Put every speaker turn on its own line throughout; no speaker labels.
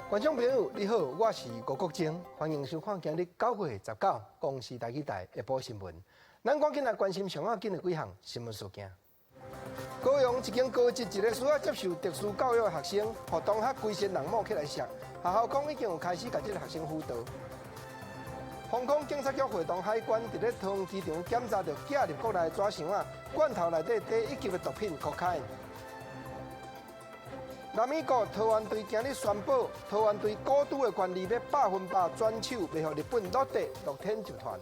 觀眾朋友，你好，我是吳國楨，歡迎收看今日9月19公視台語台下晡新聞。咱趕緊來關心上要緊的幾項新聞事件。高雄一間高職一个需要接受特殊教育的學生，予同學規身人摸起來摔，學校講已經有開始共這个學生輔導。香港警察局會同海關佇咧桃園機場檢查著寄入國內紙箱仔，罐頭內底第一級的毒品可卡因。南美國桃園隊今日宣布，桃園隊股東的權利欲100%轉手賣予日本樂天樂天集團。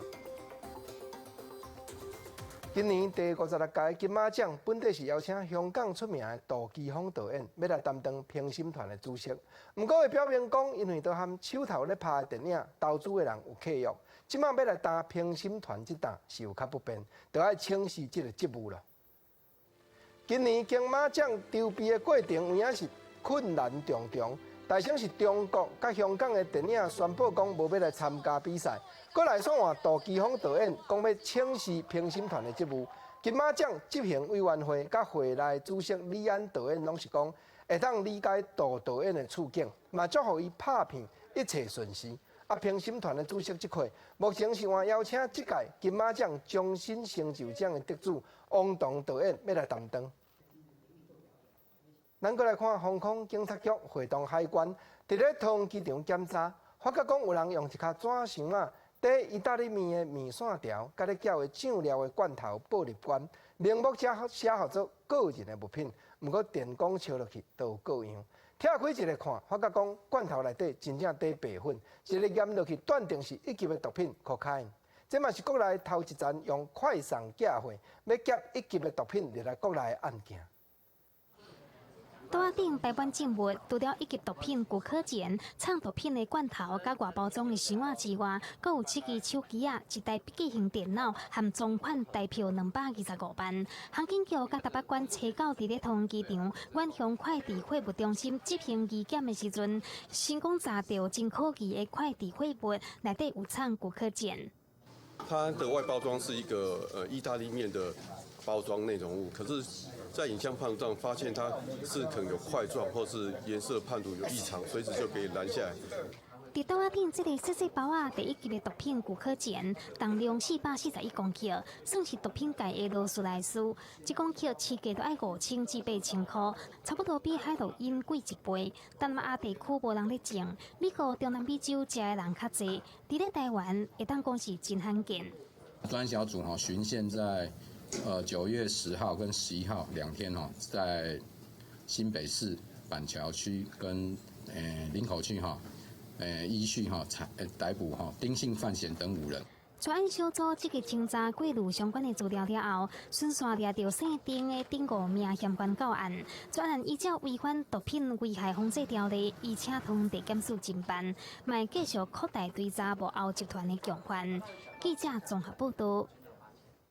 今年第56屆金馬獎，本底是邀請香港出名的杜琪峰導演，欲來擔當評審團的主席。毋過，伊表明講，因為都和手頭咧拍的電影投資的人有契約，這擺欲來擔評審團這擔是有較不便，著愛請辭這个職務了。今年金馬獎籌備的過程有影是困難重重，大先是中國佮香港的電影宣布講無欲來參加比賽，閣來煞換杜琪峰導演講欲請辭評審團的職務。金馬獎執行委員會佮會內主席李安導演攏是講會當理解杜導演的處境，嘛祝予伊拍片一切順遂。啊，評審團的主席這塊，目前是換邀請這屆金馬獎終身成就獎的得主王童導演欲來擔當。咱閣來看，航空警察局會同海關佇咧桃園機場檢查，發覺講有人用一跤紙箱仔，裝意大利麵的麵線條，佮咧攪的醬料的罐頭報入關，名目遮寫號做個人的物品，毋過電光抄落去都有過樣。拆開一个看，發覺講罐頭內底真正裝白粉，一个驗落去斷定是一級的毒品可卡因。這嘛是國內頭一層用快送寄貨，欲劫一級的毒品入來國內的案件。
桌仔頂擺滿證物，除了一級毒品古柯鹼、藏毒品的罐頭、佮外包裝的箱仔之外，閣有七支手機仔、一台筆記型電腦和贓款台票225萬。航警局佮台北縣車到佇咧桃園機場遠雄快遞貨物中心執行移檢的時陣，成功查著真可疑的快遞貨物內底有藏古柯鹼。
它的外包裝是一個意大利麵的包裝內容物，可是，在影像判讀上發現它是可能有塊狀或是顏色判讀有異常，隨時就可以攔下來。
佇桌仔頂這个細細包仔，第一級的毒品古柯鹼，重量441公克，算是毒品界的勞斯萊斯。1公克市價都愛5000至8000箍，差不多比海洛因貴一倍。東南亞地區無人咧種，美國中南美洲食的人較濟，佇咧台灣會當講是真罕見。
專小組吼循線在9月10號跟11號2天吼，在新北市板橋區跟林口區哈。依序哈逮捕哈丁姓范閒等五人。
專案小組積極清查過濾相關的資料了後，循線掠著姓丁的頂五名嫌犯到案。專案依照違反毒品危害防制條例，移請桃園地檢署偵辦，嘛會繼續擴大追查幕後集團的共犯。記者綜合報道。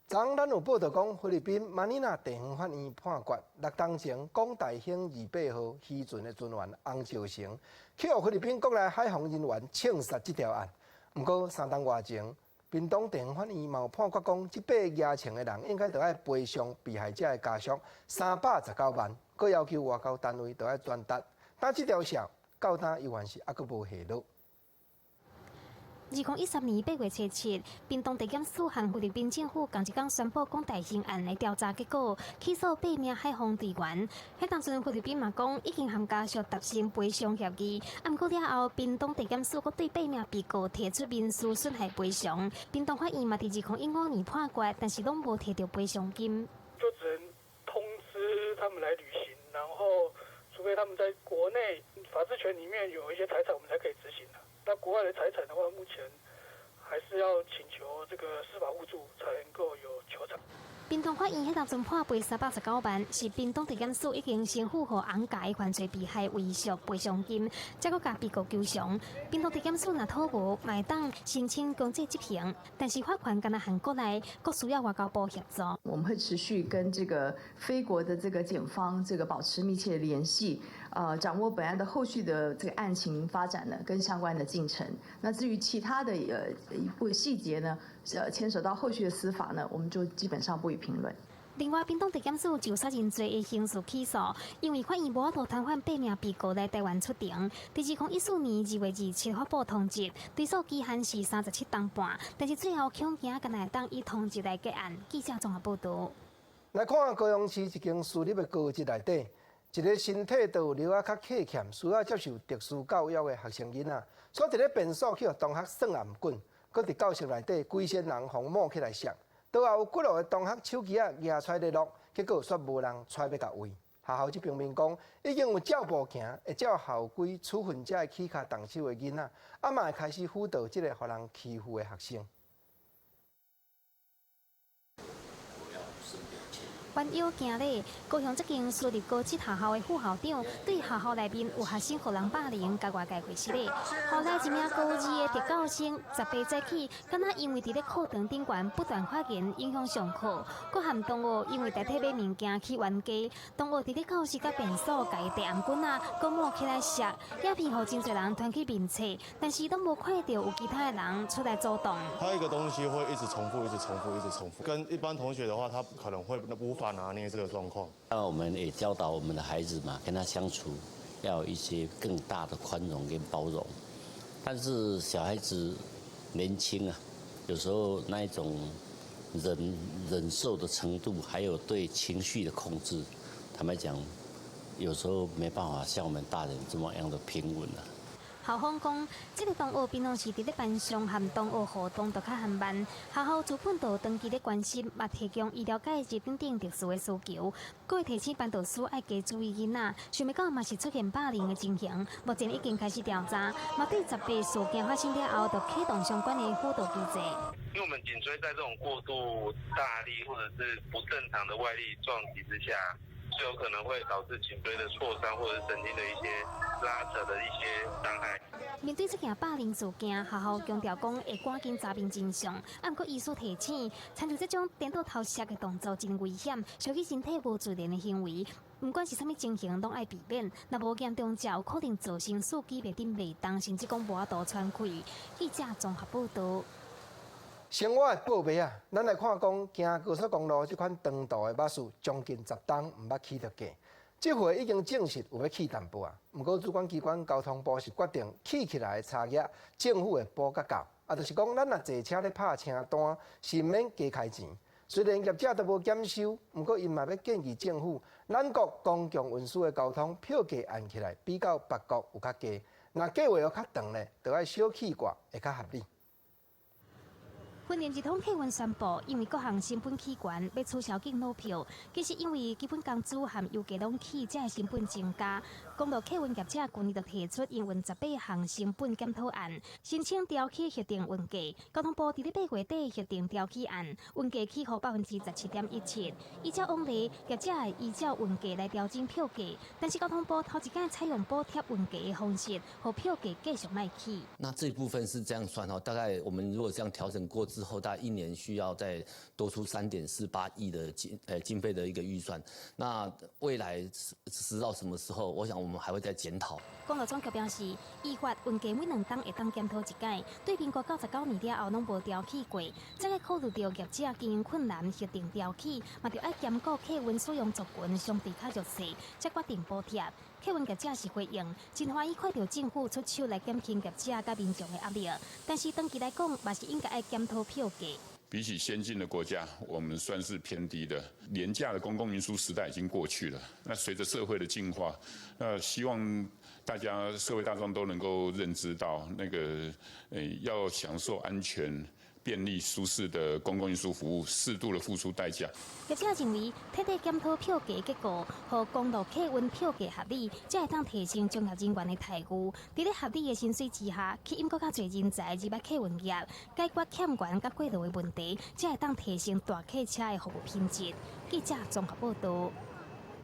昨昏咱有報道講，菲律賓馬尼拉地方法院判決，6冬前港大興28號漁船的船員洪兆成，去予菲律賓國內海防人員槍殺這條案。毋過3冬外前，屏東地方法院嘛有判決講，這八个蜈槍的人應該著愛賠償被害者的家屬319萬，閣要求外交單位著愛轉達。但這條線到今猶原是猶閣無下落。
2013年8月初七，屏東地檢署和菲律賓政府仝一工宣布港大興案的調查結果，起訴八名海防隊員。彼當陣菲律賓嘛講已經和家屬達成賠償協議，毋過了後，屏東地檢署閣對八名被告提出民事損害賠償。屏東法院嘛佇2015年判決，但是攏無提著賠償金。
就只能通知他們來履行，然後除非他們在國內法制權裡面有一些財產，我們才可以執行。那國外的財產的話，目前還是要請求這個司法互助，才能夠有求償。
屏東法院彼當陣判賠319萬，是屏東地檢署已經先付予洪家的犯罪被害遺屬賠償金，才閣共被告求償。屏東地檢署若討無，嘛會當申請強制執行，但是法權干焦限國內，閣需要外交部協助。
我們會持續跟這個菲國的這個檢方這個保持密切聯繫，掌握本案的後續的這個案情發展呢，跟相關的進程。那至於其他的一部細節呢，牽扯到後續的司法呢，我們就基本上不予評論。
另外，屏東地檢署就殺人罪的刑事起訴，因為法院無法度傳喚八名被告來台灣出庭。佇2014年2月27發布通緝，追訴期限是37冬半，但是最後恐驚敢若會當以通緝來結案。記者綜合報導。
來看高雄市一間私立的高職內底，一个身體都有略仔較缺陷，需要接受特殊教育的學生囡仔，煞佇咧便所去予同學耍頷棍，閣佇教室內底規身人予抹起來摔。倒也有幾落个同學手機仔攑出來咧錄，結果煞無人出來欲共圍。學校這方面講，已經有照步行，會照校規處分這个起跤動手的囡仔，啊嘛會開始輔導這个予人欺負的學生。
彎腰行禮，高雄這間私立高職學校的副校長對學校內面有學生予人霸凌，共外界解釋咧。後來一名高二的特教生，18早起，敢若因為佇咧課堂頂懸不斷發言，影響上課，閣和同學因為代替買物件去冤家，同學佇咧教室佮便所共伊遞頷棍仔，閣抹起來摔，影片予真濟人傳去面冊，但是攏無看著有其他的人出來阻擋。
他一個東西會一直重複，一直重複，一直重複。跟一般同學的話，他可能會無法拿捏這個狀況。
那我們也教導我們的孩子嘛，跟他相處要有一些更大的寬容跟包容。但是小孩子年輕啊，有時候那一種忍受的程度，還有對情緒的控制，坦白講，有時候沒辦法像我們大人這麼樣的平穩啊。
校方講，這个同學平常時佇咧班上和同學互動都較緩慢。學校主管都長期咧關心，嘛提供醫療介入等等特殊的需求。閣會提醒班導師愛加注意囡仔，想欲到嘛是出現霸凌的情形，目前已經開始調查，嘛對18事件發生了後，就啟動相關的輔導機制。
因為我們頸椎在這種過度大力或者是不正常的外力撞擊之下，是有可能會導致頸椎的挫傷或者神經的一些拉扯的一些傷害。
面對這件霸凌事件，學校強調講會趕緊查明真相。啊，毋過醫師提醒，親像這種顛倒頭摔的動作真危險，傷去身體無自然的行為，毋管是啥物情形，攏愛避免。若無嚴重者，有可能造成四肢袂振袂動，甚至講無法度喘氣。記者綜合報導。
生活的報備啊，咱來看講，行高速公路這款長途的巴士，將近10冬毋捌起著價。這回已經證實有欲起淡薄仔，毋過主管機關交通部是決定起起來的差額，政府會補較夠。啊，就是講咱若坐車咧拍車單，是毋免加開錢。雖然業者都無減收，毋過𪜶嘛欲建議政府，咱國公共運輸的交通票價按起來比較別國有較低。若計劃猶較長咧，就愛小起掛會較合理。
雲林一通客運宣布，因為各項成本起懸，欲取消敬老票。其實因為基本工資和油價攏起，才會成本增加。公路客運業者舊年就提出營運18項成本檢討案，申請調起核定運價。交通部佇咧8月底核定調起案，運價起予17.17%。依照往例，業者會依照運價來調整票價，但是交通部頭一擺採用補貼運價的方式，予票價繼續莫起。
那這部分是這樣算吼，大概我們如果這樣調整過之後，大概一年需要再多出3.48億的經費的一個預算。那未來實到什麼時候？我想我們還會再檢討。
公路總局表示，依法運價每2冬會當檢討一擺，對民國99年了後攏無調起過。這个考慮著業者經營困難，核定調起，嘛著愛兼顧客運使用族群相對較弱勢，才決定補貼。客運業者是回應，真歡喜看著政府出手來減輕業者佮民眾的壓力，但是長期來講，嘛是應該愛檢討票價。
比起先進的國家，我們算是偏低的。廉價的公共運輸時代已經過去了。那隨着社會的進化，那希望大家社會大眾都能夠認知到，那個要享受安全、便利、舒適的公共運輸服務，適度的付出代價。
業者認為，徹底檢討票價結構，予公路客運票價合理，才會當提升從業人員的待遇。佇咧合理的薪水之下，吸引閣較濟人才入來客運業，解決欠員佮過勞的問題，才會當提升大客車的服務品質。記者綜合報導。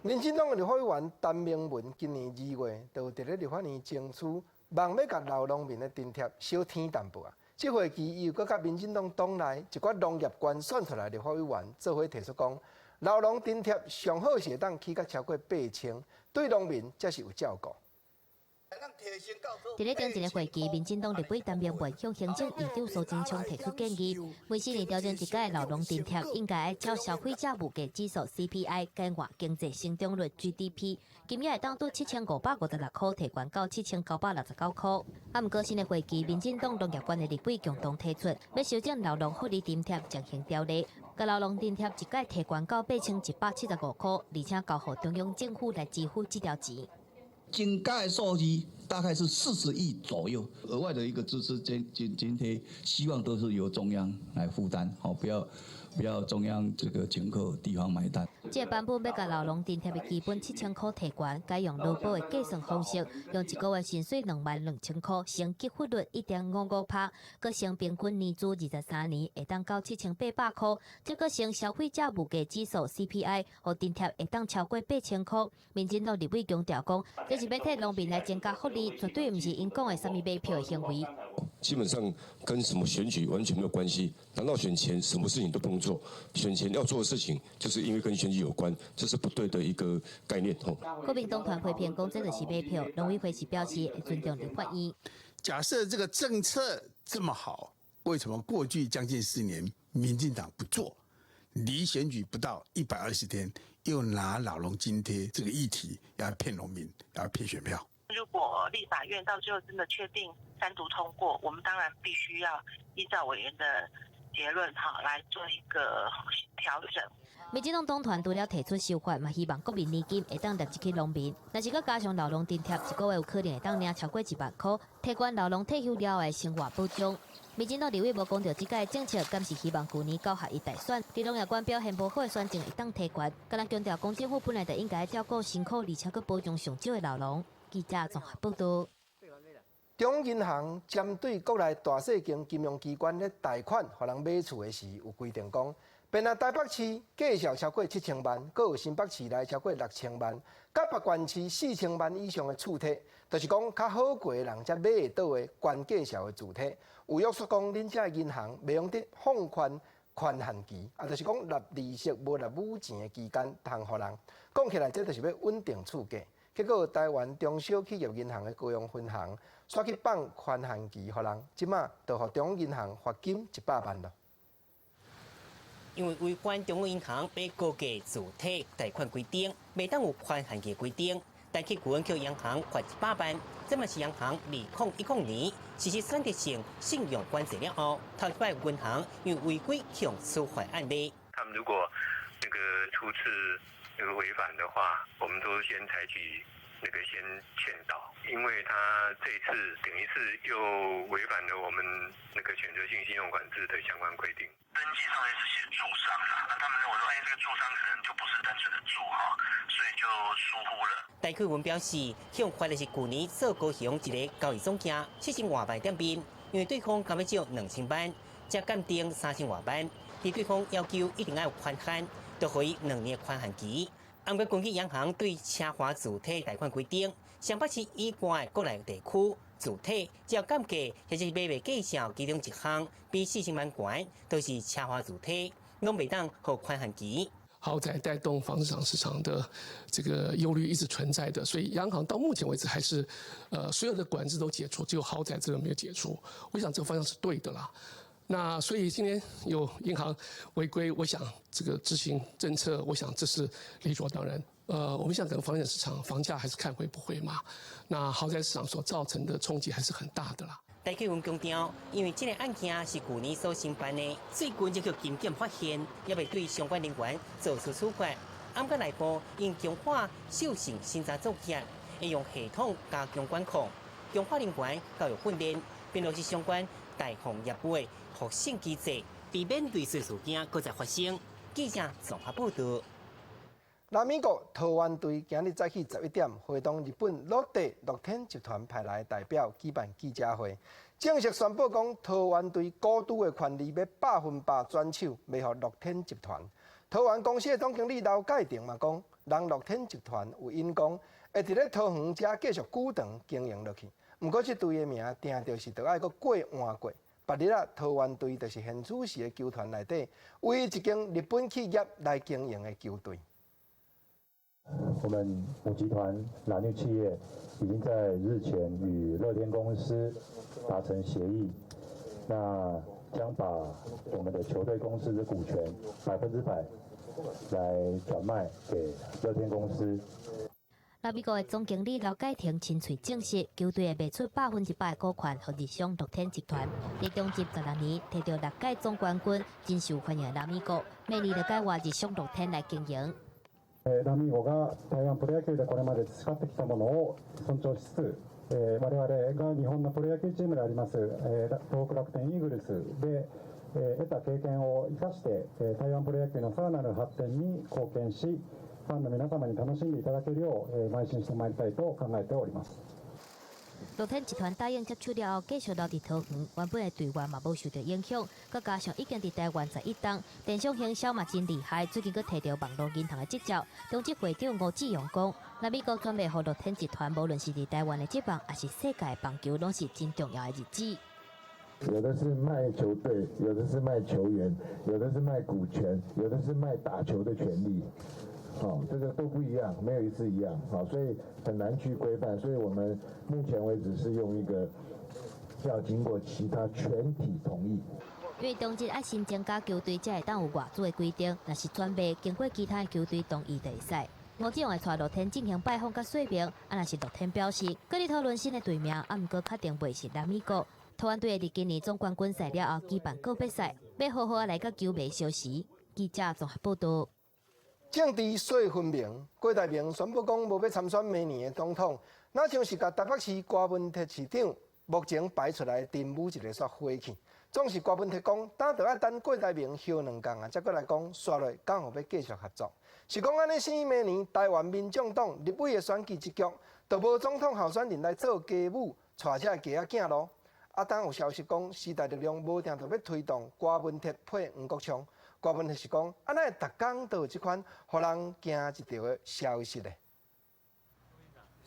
民進黨的立法委員陳明文今年2月就佇咧立法院爭取，望欲共老農民的津貼小添淡薄仔。這會期伊又閣佮民進黨黨內一寡農業官選出來立法委員做伙提出講，老農津貼上好是會當起較超過8000，對農民才是有照顧。
佇咧頂一个會議，民進黨立委陳明文向行政院長蘇貞昌提出建議，每四年調整一擺的老農津貼，應該愛照消費者物價指數 CPI 改換經濟成長率 GDP，金額會當對7556箍提懸到7969箍。啊，毋過新的會期，民進黨農業縣的立委共同提出，欲修正老農福利津貼暫行條例，共老農津貼一擺提懸到8175箍，而且交予中央政府來支付這條錢。
增加的數字大概是40億左右，額外的一個支持津貼，希望都是由中央來負擔，好，不要中央這個請客，地方買單。
這個版本欲共老農津貼的基本7000箍提懸，改用勞保的計算方式，用一個月薪水22,000箍，乘給付率1.55%，閣乘平均年資23年，會當到7800箍。這閣乘消費者物價指數 CPI，予津貼會當超過8000箍。民進黨立委強調講，這是欲替農民來增加福利，絕對毋是𪜶講的啥物買票的行為。
基本上跟什麼選舉完全沒有關係。難道選前什麼事情都不用做？選前要做的事情，就是因為跟選舉有關，這是不對的一個概念。吼。
國民黨團批評講這就是買票，農委會是表示會尊重立法院。
假設這個政策這麼好，為什麼過去將近4年民進黨不做？離選舉不到120天，又拿老農津貼這個議題要騙農民，要騙選票？
如果立法院到最後真的確定三讀通過，我們當然必須要依照委員的結論哈來做一個調整。
民進黨黨團除了提出修法，嘛希望國民年金會當納入去農民，若是閣加上老農津貼，一個月有可能會當領超過1萬箍，提懸老農退休了後的生活保障。民進黨立委無講著這擺政策，敢是希望舊年9合一大選，佇農業縣表現無好的選情會當提懸，敢若強調講政府本來就應該照顧辛苦而且閣保障上少的老農。記者綜合報導。
中央銀行針對國內大細間金融機關咧貸款予人買厝的時，有規定講，便若台北市價數超過7000萬，閣有新北市內超過6000萬，佮別縣市4000萬以上的厝體，就是講較好過的人才買會到的懸價數的住宅，有約束講，恁這銀行袂用得放寬寬限期，啊，就是講納利息無納母錢的期間通予人。講起來，這就是欲穩定厝價。結果，台灣中小企業銀行的高雄分行，煞去放寬限期予人，這馬就予中央銀行罰金100萬咯。
因為違反中央銀行買高價住宅貸款規定，袂當有寬限期規定，但去阮叫央行罰100萬，這嘛是央行2010年實施選擇性信用管制了後，頭一擺銀行因為違規向處罰案例。
他們如果那個初次那個違反的話，我們都先採取那個先勸導，因為他這次等於是又違反了我們那個選擇性信用管制的相關規定。
登記上面是寫住商啦，那他們認為說，哎，這個住商可能就不是單純的住哈，所以就疏忽了。
戴克文表示，向罰的是舊年做高雄一个交易總行70外萬店面，因為對方敢欲借2000萬，才鑑定3000外萬，佇對方要求一定愛有寬限，就予伊2年寬限期。毋過根據央行對奢華住宅貸款規定，雙北市以外國內地區住宅，只要鑑價或者買賣價數其中一項比4000萬懸，都是奢華住宅，攏袂當予寬限期。
豪宅帶動房地產市場的這個憂慮一直存在的，所以央行到目前為止還是，所有的管制都解除，只有豪宅這個沒有解除。我想這個方向是對的啦。那所以今天有銀行違規，我想這個執行政策，我想這是理所當然。我們想整個房地產市場房價還是看回不回嘛。那豪宅市場所造成的衝擊還是很大的啦。
戴啟文強調，因為這个案件是舊年所申辦的，最近就予金檢發現，猶未對相關人員做出處罰。毋過內部應強化授信審查作業，會用系統加強管控，強化人員教育訓練，並落實相關貸放業務的覆審機制，避免類似事件閣再發生。記者綜合報導。
南美國桃猿隊今日早起11點，會同日本樂地樂天集團派來代表舉辦記者會，正式宣布講桃猿隊股東的權利欲100%轉手賣予樂天集團。桃猿公司的總經理劉介廷嘛講，人樂天集團有應講，會佇咧桃園遮繼續久長經營落去。毋過這隊的名定著是著愛閣過換過。別日啊，桃猿隊就是現此時的球團內底唯一一間日本企業來經營的球隊。
我們母集團藍綠企業已經在日前與樂天公司達成協議，那將把我們的球隊公司的股權100%來轉賣給樂天公司。
拉米哥的總經理劉介廷親喙證實，球隊會賣出100%的股權予日商樂天集團。佇中職16年提著六屆總冠軍，真受歡迎的拉米哥，明年就改換日商樂天來經營。
ラミーゴが台灣プロ野球でこれまで培ってきたものを尊重しつつ、我々が日本のプロ野球チームであります東北楽天イーグルスで得た経験を生かして、台灣プロ野球のさらなる発展に貢献し、ファンの皆様に楽しんでいただけるよう邁進してまいりたいと考えております。
樂天集團答應接手了後，繼續留佇桃園，原本的隊員嘛無受著影響。閣加上已經佇台灣11冬，電商行銷嘛真厲害，最近閣提著網路銀行的執照。中職會長吳志榮講，拉米哥轉賣予樂天集團，無論是佇台灣的職棒，抑是世界棒球，攏是真重要的日子。
有的是賣球隊，有的是賣球員，有的是賣股權，有的是賣打球的權利。哦，這個都不一樣，沒有一次一樣，好，所以很難去規範。所以我們目前為止是用一個要經過其他全體同意。
因為中職愛新增加球隊才會當有外資的規定，若是轉賣經過其他的球隊同意就會使。吳志榮會帶樂天進行拜訪佮說明，啊，若是樂天表示，閣咧討論新的隊名，啊，毋過確定袂是拉米哥。桃園隊會佇今年總冠軍賽了後舉辦告別賽，欲好好來佮球迷相惜。記者綜合報道。
政治說分明，郭台銘宣布講無欲參選明年的總統，若像是共台北市柯文哲市長目前擺出來的陣武一个煞火去。總是柯文哲講，等著愛等郭台銘歇兩工啊，才閣來講，煞落敢有欲繼續合作。是講按呢，啥明年台灣民眾黨立委的選舉這局，就無總統候選人來做繼母，帶這个雞仔囝囉。啊，當有消息講，時代力量無定著欲推動柯文哲配黃國昌。柯文哲是講，啊，哪會逐工都有這款予人驚一跳的消息咧？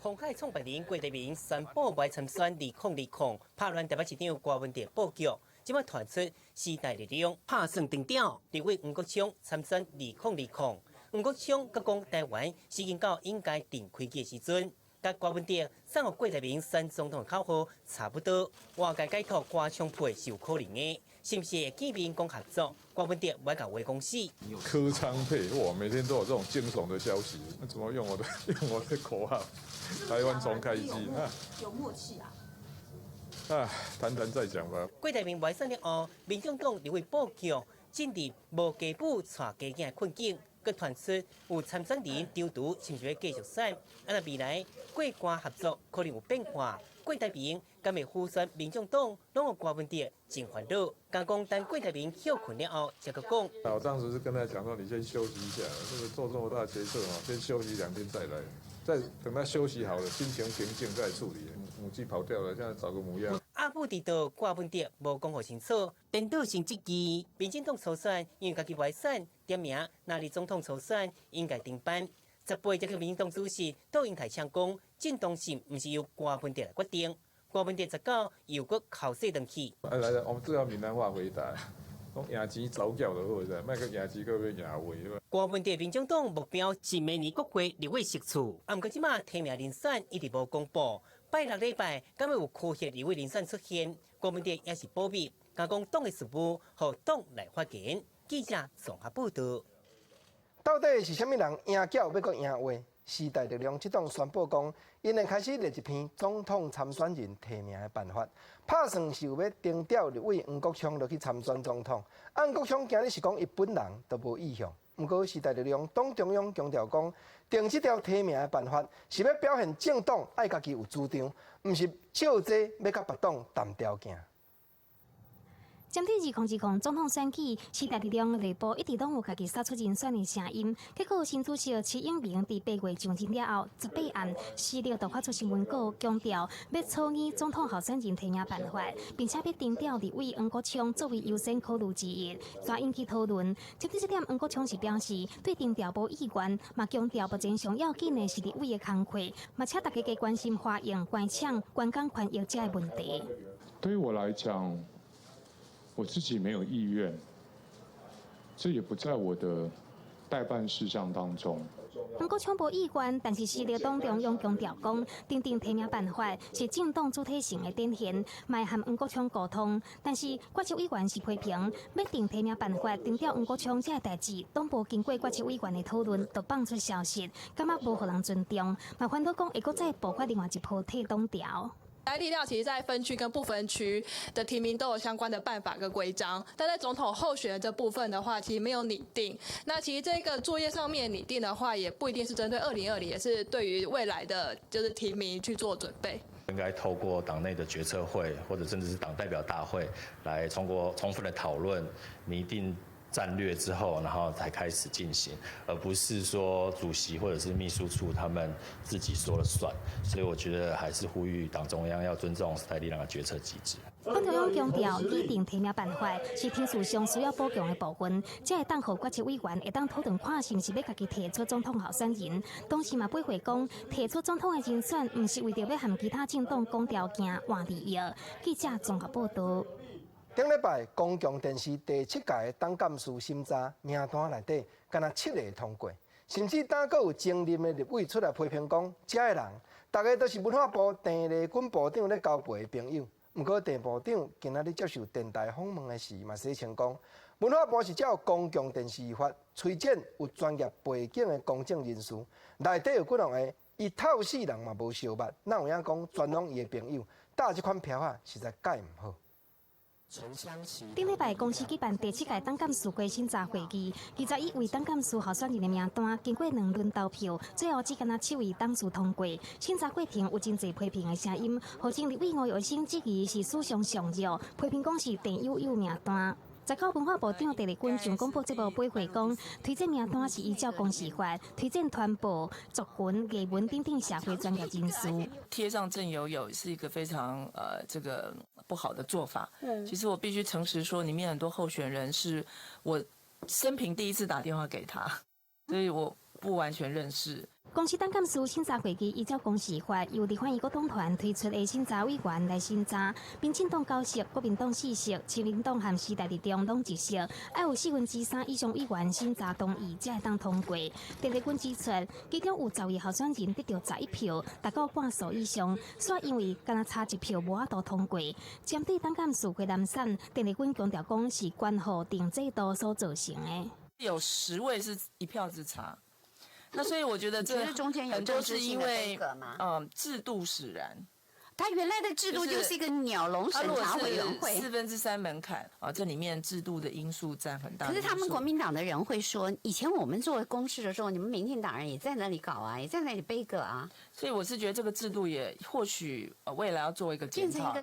鴻海創辦人郭台銘宣布無參選2020，拍亂台北市長柯文哲布局。這擺傳出時代力量拍算定調，立委黃國昌參選2020。黃國昌閣講台灣時間到應該定開機的時陣，佮柯文哲送予郭台銘選總統的口號差不多，外界解讀柯昌配是有可能的，是毋是會見面講合作？柯文哲無愛共話講死。
柯昌配哇，每天都有這種驚悚的消息，那怎麼用我的口號？台灣重開機啊？
有默契啊！
啊，談談再講吧。
郭台銘無選了後，民眾黨立委布局進入無繼母帶雞囝的困境，閣傳出有參選人張櫥是毋是欲繼續選？啊，若未來郭柯合作可能有變化，郭台銘敢會輔選民眾黨，攏予柯文哲真煩惱。敢講等郭台銘歇睏了後，才閣講。
我當時是跟他講說，你先休息一下，這個做這麼大決策啊，先休息2天再來，再等他休息好了，心情平靜再處理。母雞跑掉了，現在找個母鴨。
阿母佇佗，柯文哲無講予清楚，顛倒性質疑，民進黨初選因為家己無選，點名哪裡總統初選應該停辦。18這個民進黨主席杜英台呛講，正當性毋是由柯文哲來決定。柯文哲19又閣口說轉去。
來來，我們這要閩南話回答。講贏錢走繳就好勢，莫閣贏錢閣欲贏話。
柯文哲民進黨目標是明年國會立委席次，啊，毋過這馬提名人選一直無公布。拜六禮拜，敢會有科學立委人選出現？柯文哲也是保密，敢講黨的事務，予黨來發言。記者綜合報道。
到底是啥物人贏轎欲閣贏話？時代力量這黨宣布講，𪜶會開始列一篇總統參選人提名的辦法，拍算是有欲徵調立委黃國昌落去參選總統。啊，黃國昌今日是講伊本人都無意向。毋過時代力量黨中央強調講，定這條提名的辦法是欲表現政黨愛家己有主張，毋是借這欲佮別黨談條件。
針對2020總統選舉，時代力量內部一直攏有家己殺出人選的聲音。結果新主席徐永明佇8月上任了後，18暗時就發出新聞稿，強調欲草擬總統候選人提名辦法，並且欲徵調立委黃國昌作為優先考慮之一，煞引起討論。針對這點，黃國昌是表示對徵調無意願，嘛強調目前上要緊的是立委的工課，嘛請大家加關心華營、關廠、關工權益這个問題。
對於我來講，我自己沒有意願，這也不在我的待辦事項當中。
黃國昌無意願，但是時力黨中央強調講，訂定提名辦法是政黨主體性的展現，嘛會和黃國昌溝通。但是決策委員是批評，欲定提名辦法，定調黃國昌這个代誌，攏無經過決策委員的討論，就放出消息，感覺無予人尊重。嘛煩惱講會閣再爆發另外一波退黨潮。
時力其實，在分區跟不分區的提名都有相關的辦法跟規章，但在總統候選人這部分的話，其實沒有擬定。那其實這個作業上面擬定的話，也不一定是針對2020，也是對於未來的就是提名去做準備。
應該透過黨內的決策會，或者甚至是黨代表大會，來通過充分的討論，擬定戰略之後，然後才開始進行，而不是說主席或者是秘書處他們自己說了算。所以我覺得還是呼籲黨中央要尊重時代力量的決策機制。
黨中央強調，擬定提名辦法是程序上需要補強的部分，才會當予決策委員會當討論看是毋是欲家己提出總統候選人。同時嘛，背回講，提出總統的人選，毋是為著欲和其他政黨講條件換利益。記者綜合報導。
頂禮拜公共電視第七屆董監事審查名單內底，干焦七个通過，甚至當閣有前任的立委出來批評講，遮的人，逐个都是文化部鄭麗君部長咧交陪的朋友。毋過鄭部長今仔日接受電台訪問的時，嘛聲稱講，文化部是照公共電視法推薦有專業背景的公正人士，內底有幾兩个，伊透死人嘛無相捌，哪有影講全攏伊的朋友，打這款票仔實在蓋毋好。
頂禮拜公視舉辦第七屆董監事會審查會議，21位董監事候選人的名單經過兩輪投票，最後只干焦七位董事通過。審查過程有真濟批評的聲音，予前立委吳霭生質疑是史上上弱，批評講是鄭友友名單。19文化部長鄧麗君上廣播節目回會講，推薦名單是依照公視法推薦傳播、族群、藝文等等社會專業人士。
貼上鄭友友是一個非常這個不好的做法。其實我必須誠實說，裡面很多候選人是我生平第一次打電話給他，所以我不完全認識。
公視董監事審查會議依照公視法，由立法院國黨團推出的審查委員來審查。民進黨九席，國民黨四席，親民黨和時代力量攏一席，愛有3/4以上委員審查同意，才會當通過。鄧麗君指出，其中有10位候選人得著11票，達到半數以上，煞因為干焦差一票無法度通過。針對董監事會難選，鄧麗君強調講是關乎定制度所造成的。
有10位是一票之差。那所以我覺得這很多是因為制度使然。
他原來的制度就是一個鳥籠審查委員會，
3/4門檻啊，這裡面制度的因素佔很大。
可是他們國民黨的人會說，以前我們做公視的時候，你們民進黨人也在那裡搞啊，也在那裡杯葛啊。
所以我是覺得這個制度也或許未來要做一個檢討。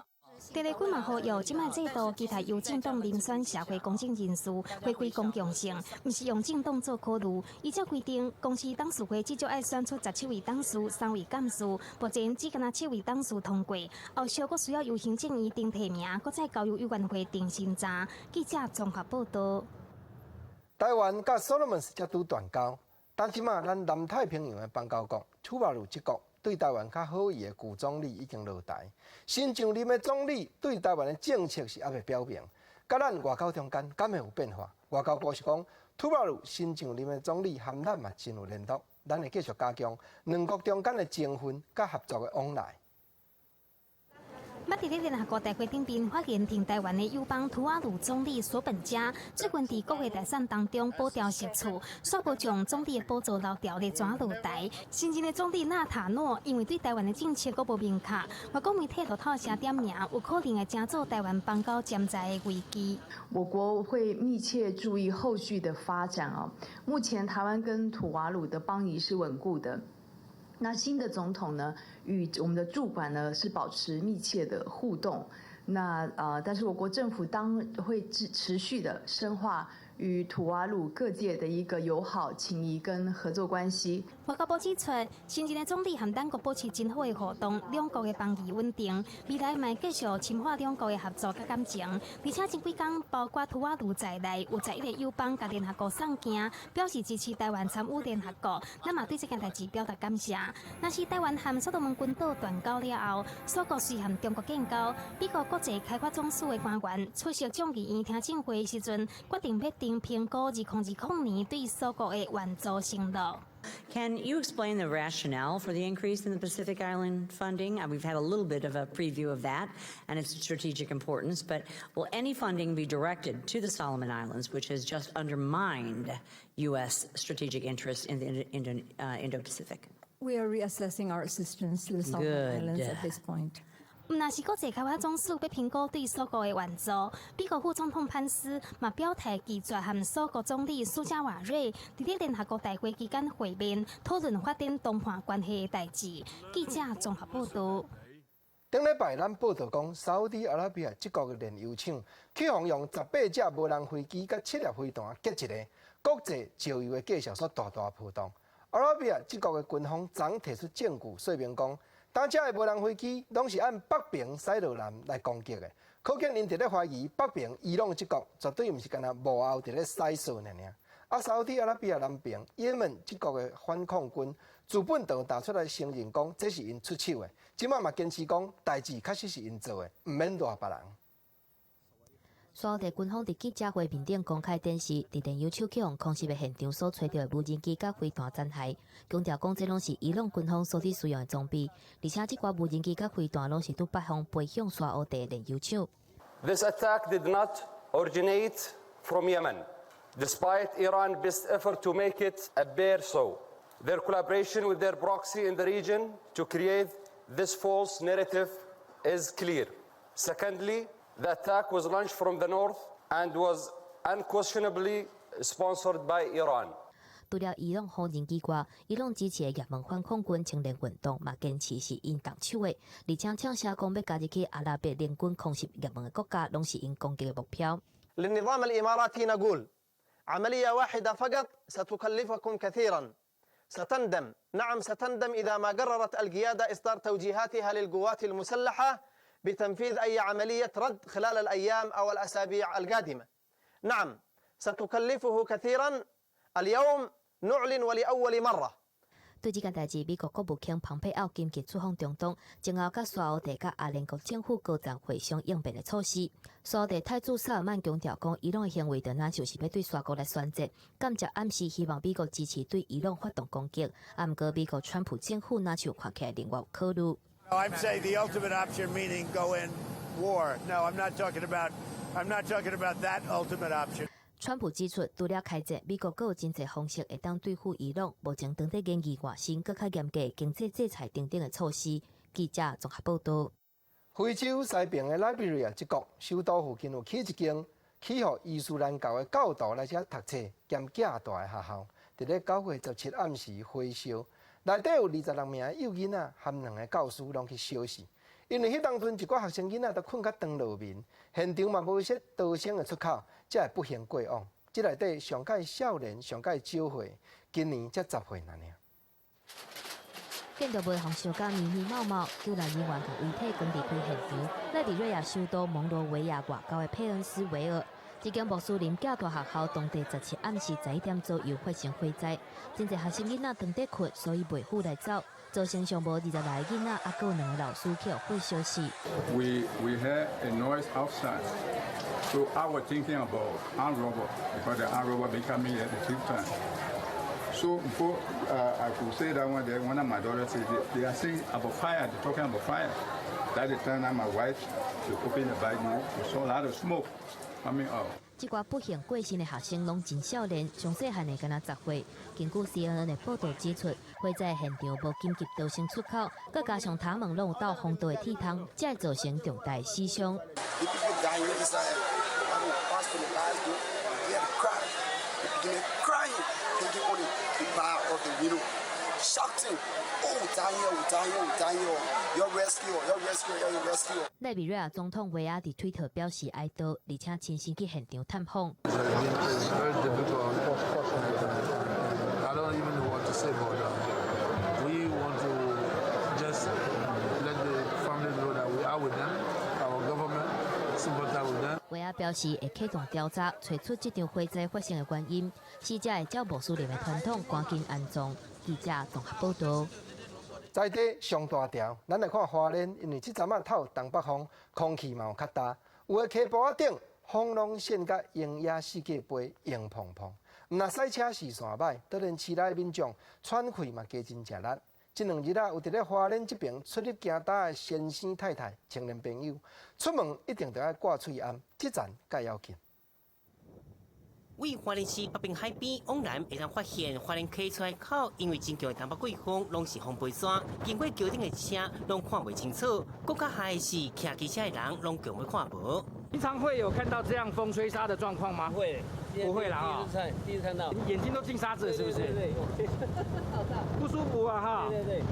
鄧麗君嘛呼籲，這擺制度期待由政黨遴選社會公正人士，回歸公共性，毋是用政黨做考慮。依照規定，公視董事會至少愛選出17位董事、三位監事，目前只干焦七位董事通過，後續閣需要由行政院定提名，閣再交由委員會定審查。記者綜合報導。
台灣佮所羅門才拄斷交，但這馬咱南太平洋的邦交國吐瓦魯這國對台灣較好意的舊總理已經落台，新上任的總理對台灣的政策是猶未表明，佮咱外交中間敢會有變化？外交部是講，吐瓦魯新上任的總理和咱嘛真有聯絡，咱會繼續加強兩國中間的情分佮合作的往來。
捌佇咧聯合國大會頂面發言挺臺灣的友邦吐瓦魯總理索本加，最近佇國會大選當中保牢席次，煞無將總理的寶座留牢咧怎落台。新任的總理納塔諾因為對臺灣的政策閣無明確，外國媒體路透社點名，有可能會成做臺灣邦交潛在的危機。
我國會密切注意後續的發展哦。目前臺灣跟吐瓦魯的邦誼是穩固的。那新的總統呢，與我們的駐館呢是保持密切的互動。那但是我國政府當會持續的深化與吐瓦魯各界的一個友好情誼跟合作關係。
外交部指出，新任的總理和咱國保持真好的互動，兩國的邦誼穩定，未來嘛會繼續深化兩國的合作佮感情。而且前幾工，包括吐瓦魯在內，有11個友邦共聯合國送件，表示支持臺灣參與聯合國，咱嘛對這件代誌表達感謝。若是臺灣和所羅門群島斷交了後，索國隨和中國建交，美國國際開發總署的官員出席眾議院聽證會時陣，決定欲停評估2020年對索國的援助承諾。
Can you explain the rationale for the increase in the Pacific Island funding? We've had a little bit of a preview of that and its strategic importance, but will any funding be directed to the Solomon Islands, which has just undermined U.S. strategic interests in the Indo-Pacific?
We are reassessing our assistance to the Solomon
Good.
Islands at this point.
毋但是國際開發總署欲評估對鎖國的援助，美國副總統潘斯嘛表態拒絕和鎖國總理蘇加瓦瑞佇咧聯合國大會期間會面，討論發展東伴關係的代誌。記者綜合報導。
頂禮拜咱報道講，沙烏地阿拉伯這國的煉油廠去予用18隻無人飛機佮七粒飛彈擊一个，國際石油的價數煞大大波動。阿拉伯這國的軍方昨提出證據，說明講，當這的無人飛機攏是按北爿西羅南來攻擊的，可見𪜶佇咧懷疑北爿伊朗這國絕對毋是干焦幕後佇咧使數爾爾。啊，沙烏地阿拉伯南爿也門這國的反抗軍資本就打出來承認講，這是𪜶出手的，這擺嘛堅持講代誌確實是𪜶做的，毋免賴別人。
沙烏地軍方佇記者會面頂公開展示，佇煉油廠去予空襲的現場所揣著的無人機佮飛彈殘骸，強調講這攏是伊朗軍方所佇使用的裝備，而且這寡無人機佮飛彈攏是對北方飛向沙烏地的煉油廠。
This attack did not originate from Yemen, despite Iran's best effort to make it appear so. Their collaboration with their proxy in the region to create this false narrative is clear. Secondly, the attack was launched from the north and was unquestionably sponsored by Iran.
除了伊朗否認以外，伊朗支持的也門反抗軍青年運動嘛堅持是𪜶動手的，而且嗆聲講欲加入去阿拉伯聯軍空襲也門的國家，攏是𪜶攻擊的目標。
للنظام الإماراتي نقول عملية واحدة فقط ستكلفكم كثيرا. ستندم، نعم ستندم، إذا ما قررت القيادة إصدار توجيهاتها للقوات المسلحة بتنفيذ أي عملية رد خلال الأيام أو الأسابيع القادمة. نعم ستكلفه كثيرا. اليوم نعلن ولأول مرة
對這件代誌，美國國務卿蓬佩奧緊急出訪中東，前後佮沙烏地佮阿聯國政府高層會商應變的措施。沙烏地太子薩爾曼強調講，伊朗的行為就若像是欲對沙國來宣戰，間接暗示希望美國支持對伊朗發動攻擊。啊，毋過美國川普政府若像看起來另外有考慮。
I'm saying the ultimate option meaning go in war. No, I'm not talking about. I'm not talking about that ultimate option.
川普指出，除了開戰，美國閣有真濟方式會當對付伊朗。目前正佇研議外新閣較嚴格經濟制裁等等的措施。記者綜合報導。
非洲西爿的賴比瑞亞這國首都附近有起一間起予伊斯蘭教的教徒來遮讀冊兼寄大的學校，佇咧9月17暗時火燒，內底有26名的幼囡仔含兩个教師攏去燒死。因為彼當陣一寡學生囡仔都睏較當落眠，現場嘛無設逃生的出口，才會不幸過往。這內底上蓋少年、上蓋少歲，今年才10歲爾爾。
建築物予燒甲密密麻麻，救難人員共遺體趕離開現場。賴比瑞亞首都蒙羅維亞外郊的佩恩斯維爾，這間穆斯林寄大學校當地17暗時11點左右發生火災，真濟學生囡仔當佇睏，所以袂赴來走，造成上無26个囡仔，猶閣有兩个老師去予火燒死。
We heard a noise outside, so I was thinking about armed robber because the armed robber been coming here the few times. So before I could say that one, one of my daughters said they are saying about fire, they're talking about fire. That the time my wife to open the back door, we saw a lot of smoke coming out.
這寡不幸過身的學生攏真少年，上細漢的敢若10歲。根據 CNN 的報導指出，火災現場無緊急逃生出口，閣加上他們攏有鬥防盜的鐵窗，才會造成重大死傷。
The people dying inside. I will pass to the last door. They are crying. They begin crying, hanging on the bar of the window, shouting, "Oh, dying, dying, dying! Your rescue, your rescue, your rescue!"
賴比瑞亞總統維亞佇推特表示哀悼，而且親身去現場探訪。
It's very difficult. I don't even know what to say about that. We want to just let the family know that we are with them, our government sympathize with them.
維亞表示會啟動調查，揣出這場火災發生的原因。死者會照穆斯林的傳統趕緊安葬。記者綜合報導。
在地上大條，咱來看花蓮，因為這陣仔透東北風，空氣嘛有較焦，有的溪埔仔頂風攏掀甲櫻野四界飛，硬蓬蓬。毋若駛車視線䆀，都連市內民眾喘氣嘛加真食力。這兩日啊，有佇咧花蓮這爿出入行搭的先生太太、青年朋友，出門一定著愛掛喙罨，這層蓋要緊。
位花蓮市北爿海邊，往南會當發現花蓮溪出海口，因為真強的東北季風，攏是風飛沙，經過橋頂的車攏看袂清楚。閣較害的是，騎機車的人攏強欲看無。
平常會有看到這樣風吹沙的狀況嗎？
會，
不會啦啊！
第一次看，第一次看到，
眼睛都進沙子了，是不是？
對對對，
不舒服啊！哈。
對對對。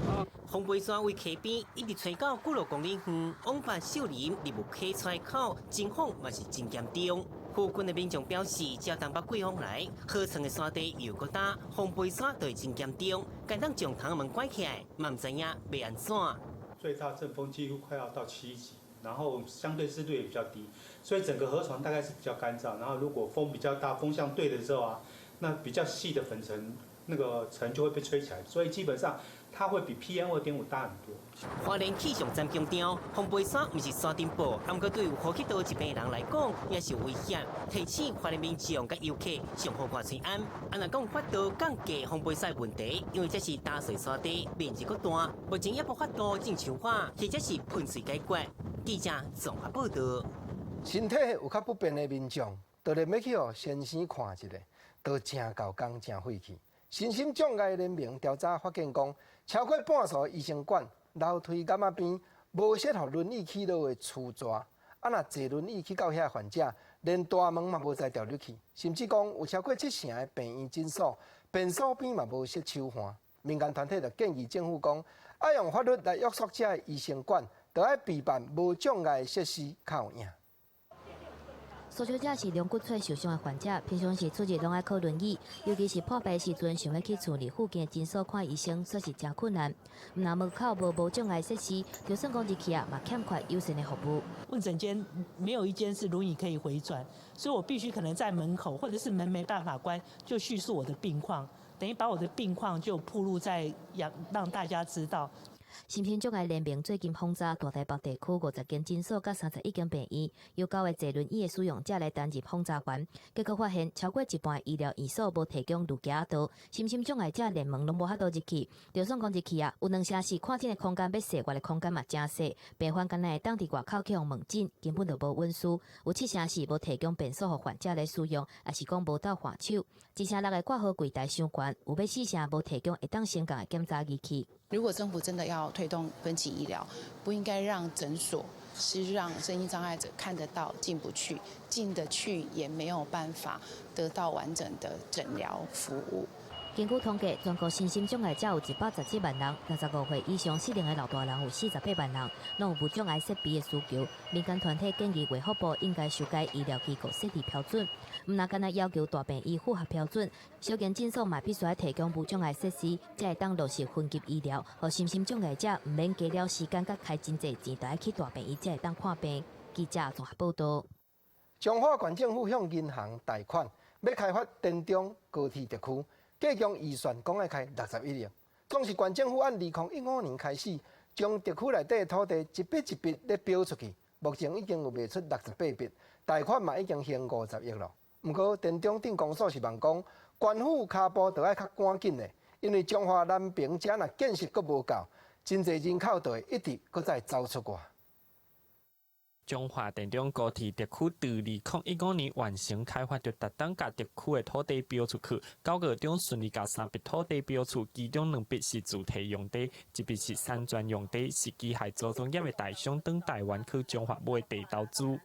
風飛沙位溪邊一直吹到幾落公里遠，往返秀林入溪出海口，情況嘛是真嚴重。附近的民眾表示，只要東北季風來，河床的沙地又閣焦，風飛沙就會真嚴重，敢當將窗門關起來，嘛毋知影欲按怎。
最大陣風幾乎快要到7級，然後相對濕度也比較低，所以整個河床大概是比較乾燥。然後如果風比較大，風向對的時候啊，那比較細的粉塵，那個塵就會被吹起來，所以基本上它會比 PM 2.5大很多。
花蓮氣象站強調，風飛沙毋是沙塵暴，毋過對有呼吸道疾病的人來講也是有危險。提醒花蓮民眾佮遊客上好掛喙罨。啊，若講法度降低風飛沙的問題，因為這是焦細沙地，面積閣大，目前猶無法度種樹花，或者是噴水解決。記者綜合報道。
身體有較不便的民眾，當然欲去予先生看一下，都誠猴工誠費氣。身心障礙聯盟調查發現講，超過半數醫生館樓梯巖仔邊無設予輪椅起落的櫥掣，啊，若坐輪椅去到遐患者，連大門嘛無才調入去，甚至講有超過七成的病院診所便所邊嘛無設手環。民間團體就建議政府講，愛用法律來約束這个醫生館，著愛備辦無障礙設施較有影。
訴求者是龍骨脆受傷的患者，平常時出入攏愛靠輪椅，尤其是破病時陣，想欲去厝裡附近的診所看醫生，煞是誠困難。毋但門口無無障礙設施，就算講入去啊，嘛欠缺友善的服務。
問診間沒有一間是輪椅可以迴轉，所以我必須可能在門口，或者是門沒辦法關，就敘述我的病況，等於把我的病況就暴露在讓大家知道。
身心障礙聯盟最近訪查大台北地區50間診所佮31間病院，由九个坐輪椅的使用者來擔任訪查員，結果發現超過一半醫療院所無提供路行道，身心障礙者連門攏無法度入去。就算講入去啊，有兩成是看診的空間欲細，外的空間嘛誠細，病患敢若會當佇外口去予問診，根本就無隱私。有七成是無提供便所予患者來使用，抑是講無鬥換手。一成六的掛號櫃台傷懸，有欲四成無提供會當升降的檢查儀器。
如果政府真的要推動分級醫療，不應該讓診所是讓身心障礙者看得到進不去，進得去也沒有辦法得到完整的診療服務。
根據統計，全國身心障礙者有117萬人，65歲以上失能的老大人有48萬人，攏有無障礙設備的需求。民間團體建議衛福部應該修改醫療機構設置標準，毋但干焦要求大病院符合標準，小型診所嘛必須愛提供無障礙設施，才會當落實分級醫療，予身心障礙者毋免加了時間佮開真濟錢，著愛去大病院才會當看病。記者綜合報道。
彰化縣政府向銀行貸款，欲開發田中高鐵特區。計共預算講愛開61億，總是縣政府按2015年開始，將特區內底土地一筆一筆咧標出去，目前已經有賣出68筆，貸款嘛已經還50億囉。毋過田中鎮公所是望講，縣府跤步著愛較趕緊的，因為彰化南平遮若建設閣無夠，真濟人口就會一直閣再走出外。
彰化田中高鐵特區佇2015年完成開發，就特登共特區的土地標出去。9月中順利共三筆土地標出，其中兩筆是住宅用地，一筆是產專用地，是機械組裝業的台商轉台灣去彰化買地投資。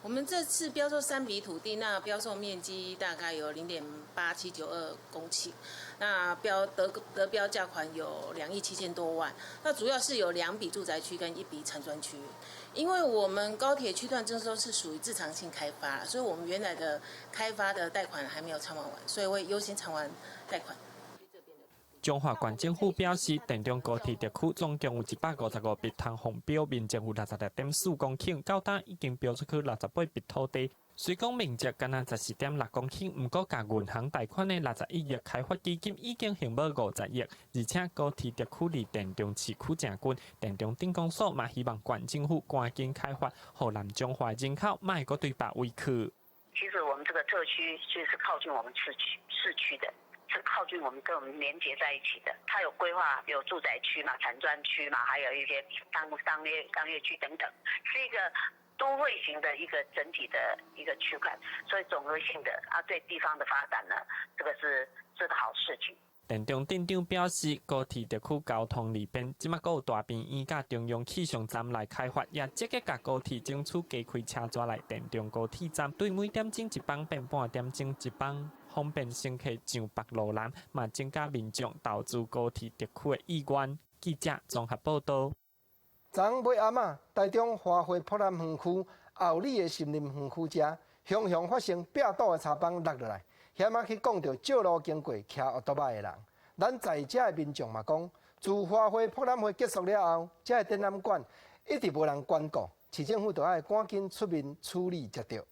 我們這次標售三筆土地，那標售面積大概有0.8792公頃，那標得得標價款有2億7000多萬。那主要是有兩筆住宅區跟一筆產專區。因為我們高鐵區段徵收是屬於自償性開發，所以我們原來的開發的貸款還沒有償還完，所以會優先償還貸款。
彰化縣政府表示，田中高鐵特區總共有155筆通予標，面積有66.4公頃，到今已經標出去68筆土地。雖講面積干焦14.6公頃，毋過共銀行貸款的61億開發基金已經還無50億，而且高鐵特區離田中市區誠近，田中鎮公所嘛希望縣政府趕緊開發，予南彰化人口莫閣對別位去。
其實我們這個特區其實是靠近我們市區市區的，是靠近我們跟我們連接在一起的。它有規劃有住宅區嘛、產專區嘛，還有一些商業區等等，是一個都會型的一個整體的一個區塊，所以綜合性的啊，對地方的發展呢，這個是個好事情。
田中鎮長表示，高鐵特區交通利便，這馬閣有大病院佮中央氣象站來開發，也積極共高鐵爭取加開車站來田中高鐵站，對每點鐘一班變半點鐘一班，方便乘客上北路南，嘛增加民眾投資高鐵特區的意願。記者綜合報道。
昨昏尾暗仔，台中華匯博覽園區后里的森林園區遮，雄雄發生壁倒的柴枋落落來，險仔去摃著借路經過騎烏托邦的人。咱在遮的民眾嘛講，自花卉博覽會結束了後，遮的展覽館一直無人關顧，市政府著愛趕緊出面處理才對。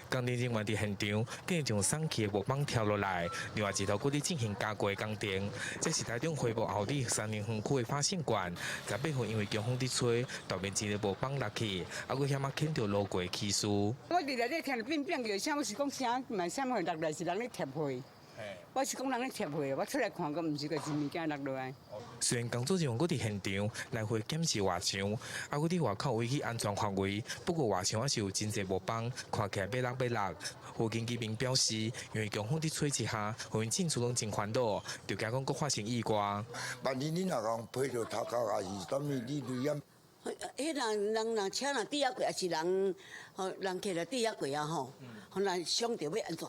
工程人員佇現場，竟然將鬆去的木枋拆落來，另外一頭閣佇進行加固的工程。這是台中花博后里森林園區的發信館，10月份因為強風佇吹，大面積的木枋落去，猶閣險仔牽著路過的騎士。
我佇內底聽著變變叫聲，我是講聲，嘛啥物落來是人咧貼貨。我是講人咧貼貨，我出來看，閣毋是，閣是物件落落來。
雖然工作人員閣佇現場來回檢視外牆，猶閣佇外口圍起安全範圍，不過外牆還是有真濟木枋，看起來欲落欲落。附近居民表示，因為強風佇吹之下，予𪜶進出攏真煩惱，就驚講閣發生意外。
萬一你若共飛著頭殼，還是啥物，你危險。
彼人人若車若佇遐過，抑是人吼人客來佇遐過啊吼，予人傷著欲按怎？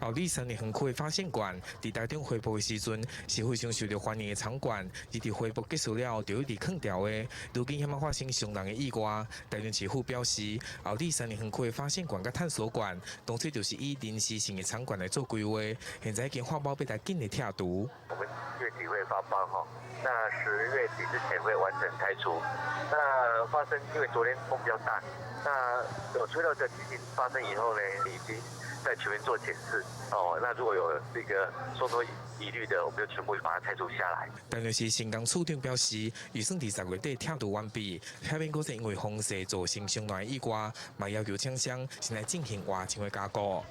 后里森林園區的發現館，佇台中恢復的時陣是非常受著歡迎的場館，而佇恢復結束了後，就一直空掉的。如今險仔發生傷人的意外，台中市府表示，后里森林園區的發現館佮探索館，當初就是以臨時性的場館來做規劃，現在已經發包欲來緊的拆除。
我們月底會發包哈，那10月底之前會完成拆除。那發生因為昨天風比較大，那有吹到這情形發生以後呢，已經在全面做檢視哦。那如果有這個受托疑慮的，我們就全部把它拆除下來。
台中市新工處長表示，預算佇10月底拆除完畢，遐邊閣是因為風勢造成傷人意外，嘛要求廠商先來進行外牆的加固。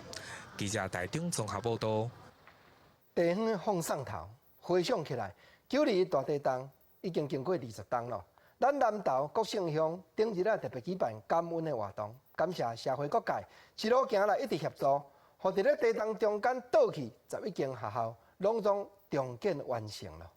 記者台中綜合報道。
地方的放送頭，回想起來，9·21大地震已經經過20冬咯。咱南投國姓鄉頂日仔特別舉辦感恩的活動，感謝社會各界一路行來一直協助，予佇咧地震中間倒去11間學校，攏總重建完成了。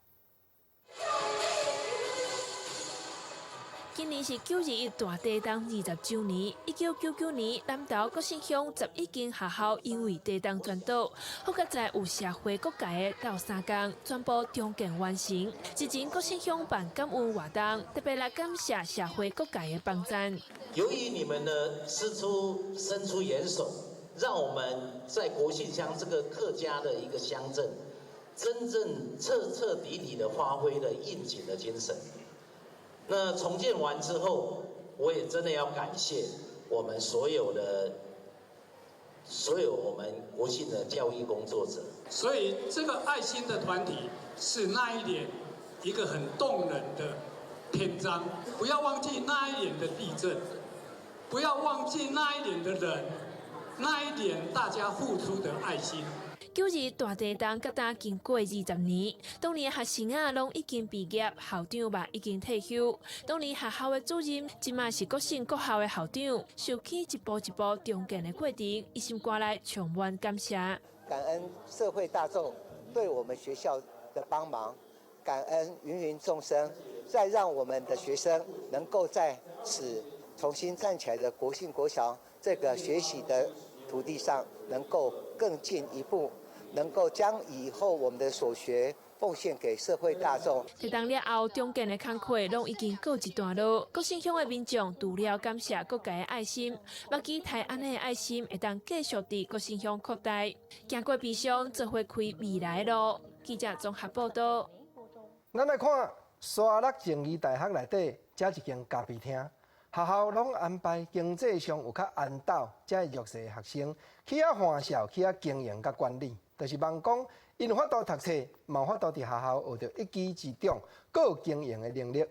今年是9·21大地震20週年。1999年，南投國姓鄉11間學校因為地震全倒，好佳哉有社會各界的鬥相共，全部重建完成。之前國姓鄉辦感恩活動，特別來感謝社會各界的幫贊。
由於你們呢伸出援手，讓我們在國姓鄉這個客家的一個鄉鎮，真正徹徹底底的發揮了應景的精神。那重建完之後，我也真的要感謝我們所有我們國姓的教育工作者。
所以這個愛心的團體是那一年一個很動人的篇章。不要忘記那一年的地震，不要忘記那一年的人，那一年大家付出的愛心。
9·21大地震到今經過20年，當年學生仔攏已經畢業，校長嘛已經退休。當年學校的主任，這馬是國姓國校的校長，想起一步一步重建的過程，伊心肝內充滿感謝。
感恩社會大眾對我們學校的幫忙，感恩芸芸眾生，再讓我們的學生能夠在此重新站起來的國姓國小這個學習的土地上，能夠更進一步。能夠將以後我們的所學奉獻給社會大眾。
地震了後，重建的工課攏已經告一段落。國姓鄉的民眾除了感謝各界的愛心，嘛期待按呢的愛心會當繼續佇國姓鄉擴大，行過悲傷，做伙開未來的路。記者綜合報道。
咱來看沙鹿靜宜大學內底，遮一間咖啡廳。學校攏安排經濟上有較緣投遮弱勢學生去遐歡笑，去遐經營佮管理，就是望講𪜶有法度讀冊，嘛有法度佇學校學著一技之長，閣有經營的能力。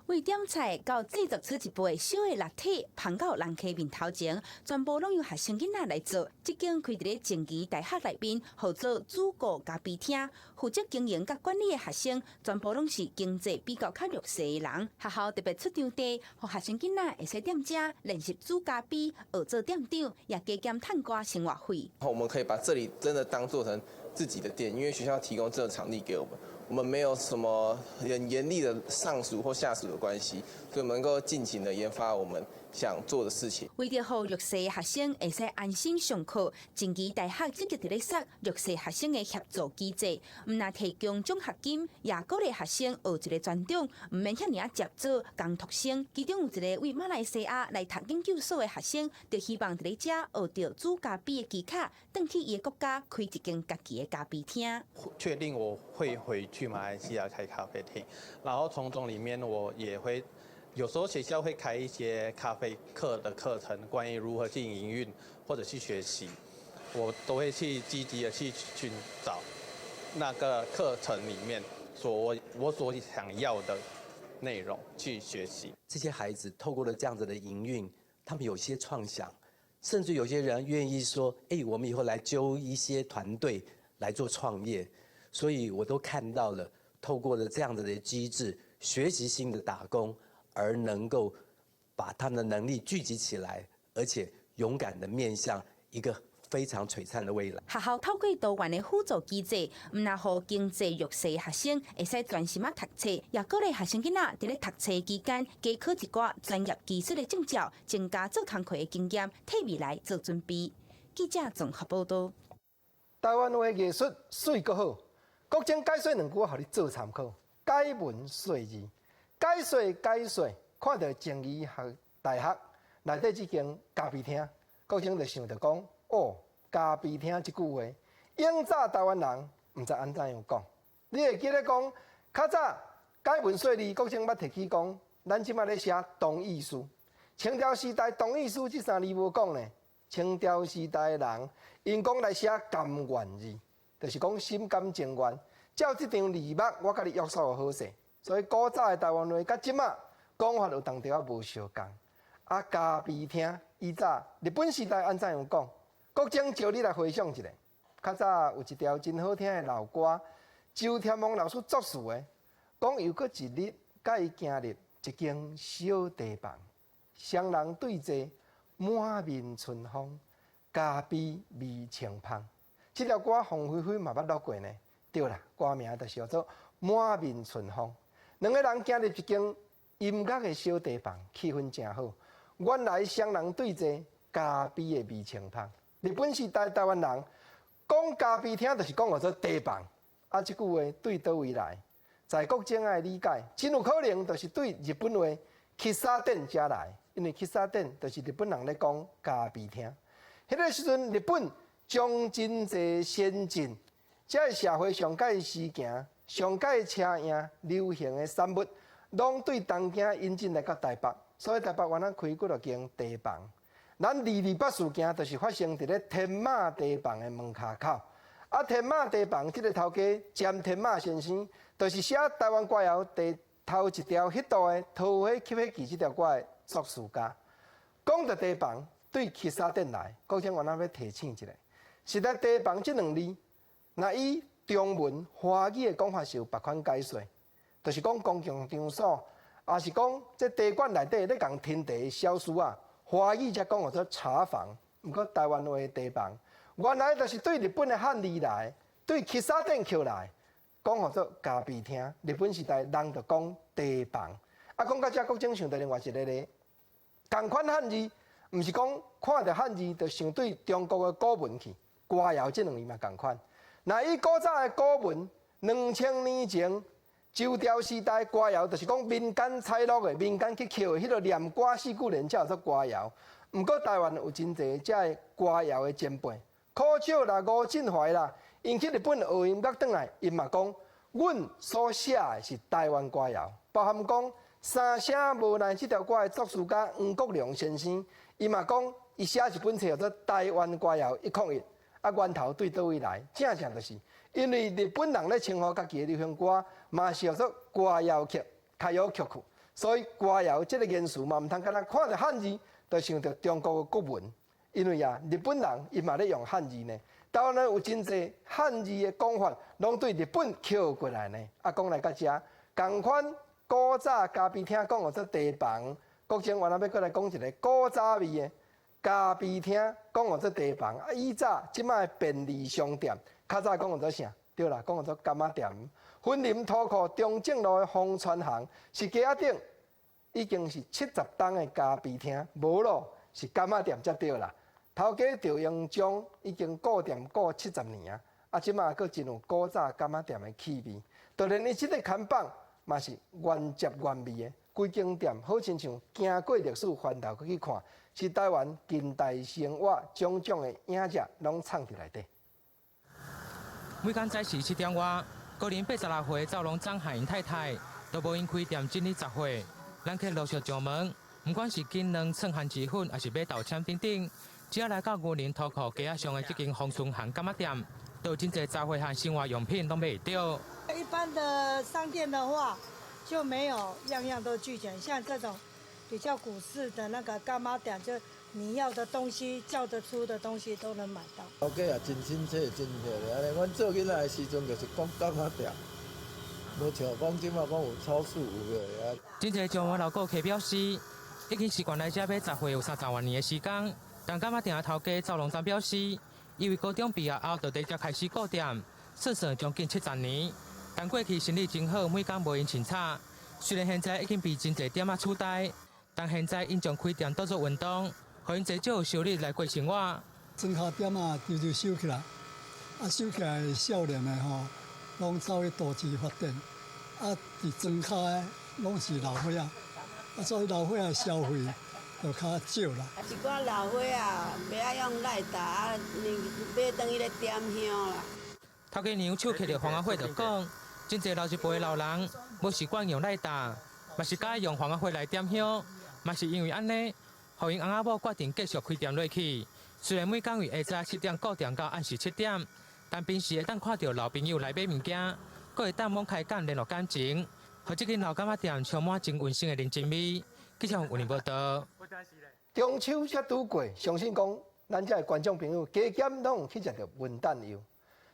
為點菜到製作出一杯小的拿鐵，捧到人客面頭前，全部攏由學生囡仔來做。這間開佇咧靜宜大學內面，號做主顧咖啡廳，負責經營佮管理的學生，全部攏是經濟比較較弱勢的人。學校特別出場地，予學生囡仔會使踮遮練習煮咖啡、學做店長，也加減趁寡生活費。
我們可以把這裡真的當做成自己的店，因為學校提供這個場地給我們。我們沒有什麼很嚴厲的上屬或下屬的關係，所以我們能夠盡情的研發我們想做的事情。
為著予弱勢學生會使安心上課，靜宜大學積極佇咧設弱勢學生的協助機制，毋但提供獎學金，也鼓勵學生學一个專長，毋免遐爾仔捷做工讀生。其中有一个為馬來西亞來讀研究所的學生，就希望佇咧遮學著煮咖啡的技巧，轉去伊的國家開一間家己的咖啡廳。
確定我會回去馬來西亞開咖啡廳，然後從中裡面我也會有時候學校會開一些咖啡課的課程，關於如何去營運或者去學習，我都會去積極的去尋找那個課程裡面我所想要的內容去學習。
這些孩子透過了這樣子的營運，他們有些創想，甚至有些人願意說：“哎，我們以後來揪一些團隊來做創業。”所以我都看到了，透過了這樣子的機制，學習性的打工，而能夠把他們的能力聚集起來，而且勇敢的面向一個非常璀璨的未來。
學校透過多元的輔助機制，毋但予經濟弱勢學生會使專心仔讀冊，也鼓勵學生囡仔佇咧讀冊期間加考一寡專業技術的證照，增加做工課的經驗，替未來做準備。記者綜合報道。
台灣話藝術媠閣好，國珍解說兩句，我予你做參考。解文說字，解說解說，看著靜宜學大學內底這間咖啡廳，國珍就想著講，哦，咖啡廳這句話，永早台灣人毋知按怎樣講。你會記得講，較早解文說字，國珍捌提起講，咱這馬咧寫同意書。清朝時代同意書這三字無講呢。清朝時代的人，𪜶講來寫甘願字，就是講心甘情願。照這張字幕，我共你約束好勢。所以古早的台灣話，佮這馬講法有當著仔無相仝。啊，咖啡廳以早日本時代按怎樣講？國珍招你來回想一下，較早有一條真好聽的老歌，周添旺老師作詞的，講又閣一日，佮伊行入一間小茶房，雙人對坐，滿面春風，咖啡味清芳。這條歌馮菲菲嘛捌錄過呢。對啦，歌名就是叫做《滿面春風》。兩个人行入一間音樂的小茶房，氣氛誠好。原來雙人對坐，咖啡的味清芳。日本時代台灣人講咖啡廳，就是講叫做茶房。啊，這句話對佗位來？在國珍的理解，真有可能就是對日本話喫茶店遮來，因為喫茶店就是日本人咧講咖啡廳。彼个時陣，日本將真濟先進，這个社會上蓋時行、上蓋車影、流行的產物，攏對東京引進來到台北，所以台北原來開幾若間茶房。咱228事件就是發生佇咧天馬茶房的門跤口。啊，天馬茶房這个頭家詹天馬先生，就是寫台灣歌謠第頭一條彼度的《桃花吸血記》這條歌的作詞家。講著茶房，對喫茶店來，國珍原來欲提醒一下，實在茶房這兩字，若以中文華語的講法是有別款解說，就是講公共場所，抑是講這茶館內底咧共斟茶的小叢仔，華語才講叫做茶房。毋過台灣話的茶房，原來就是對日本的漢字來，對喫茶店抾來，講叫做咖啡廳。日本時代人就講茶房。啊，講到這，國珍想著另外一个咧，仝款漢字，毋是講看著漢字就想對中國的古文去，歌謠這兩字嘛仝款。若以古早的古文，2000年前周朝時代歌謠，就是講民間採錄的、民間去抾的彼个念歌四句聯才叫做歌謠。毋過台灣有真濟遮个歌謠的前輩，柯笑啦、吳振懷啦，𪜶去日本學音樂轉來，𪜶嘛講，阮所寫的是台灣歌謠，包含講三聲無奈這條歌的作詞家黃國良先生，伊嘛講，伊寫一本冊叫做《台灣歌謠101》，啊，源頭對佗位來？正正就是因為日本人咧稱呼家己的流行歌，嘛是叫做歌謠曲、歌謠曲庫，所以歌謠這个言辭嘛，毋通干焦看著漢字就想著中國的國文，因為啊，日本人伊嘛咧用漢字呢。台灣人有真濟漢字的講法，攏對日本抾過來呢。啊，講來到遮，仝款古早咖啡廳講號做茶房，國政原來欲閣來講一个古早味的咖啡廳，講號做茶房。啊，以早這擺便利商店，較早講號做啥？對啦，講號做柑仔店。雲林塗庫中正路的豐川行是街仔頂已經是70冬的咖啡廳，無咯，是柑仔店才對啦。頭家趙英章已經顧店顧70年啊，啊，這擺閣真有古早柑仔店的氣味。當然，伊這个看板嘛是原汁原味的，規間店好親像行過歷史翻頭閣去看，是台灣近代生活種種的影子攏藏佇內底。
每工早時7點外，高齡86歲趙龍章和𪜶太太都無閒開店整理雜貨，人客陸續上門，毋管是斤兩秤番薯粉，抑是買豆籤等等，只要來到雲林塗庫街仔上的這間豐春行柑仔店，都有真濟雜貨和生活用品攏買會著。
一般的商店的話，就沒有樣樣都俱全，像這種比較古式的那個柑仔店，就你要的東西叫得出的東西都能買到。
頭家也真親切，真熱咧。按呢，阮做囡仔的時陣就是講柑仔店，無像講這馬講有超市有個啊。
真濟上門老顧客表示，已經習慣來遮買雜貨有30外年的時間。但柑仔店的頭家趙龍章表示，伊為高中畢業後就佇遮開始顧店，算算將近70年。但過去生意真好，每工無閒清炒。雖然現在已經被真濟店仔取代，但現在𪜶將開店當做運動，予𪜶濟少收入來過生活。
莊跤店仔就就收起來，啊收起來少年的吼，攏走去都市發展，啊佇莊跤的攏是老歲仔，啊所以老歲仔消費就較少啦。
一寡老歲仔袂愛用賴打，啊，買轉去咧點香啦。
頭家娘手提著番仔火就講，真濟老一輩老人無習慣用賴打，嘛是佮意用番仔火來點香，嘛是因為按呢，予𪜶翁仔某決定繼續開店落去。雖然每工由下早7點顧店到暗時7點，但平時會當看著老朋友來買物件，閣會當猛開講聯絡感情，予這間老柑仔店充滿真溫馨的人情味。記者吳林報道。
中秋才拄過，相信講咱遮的觀眾朋友加減攏有去食著文旦柚。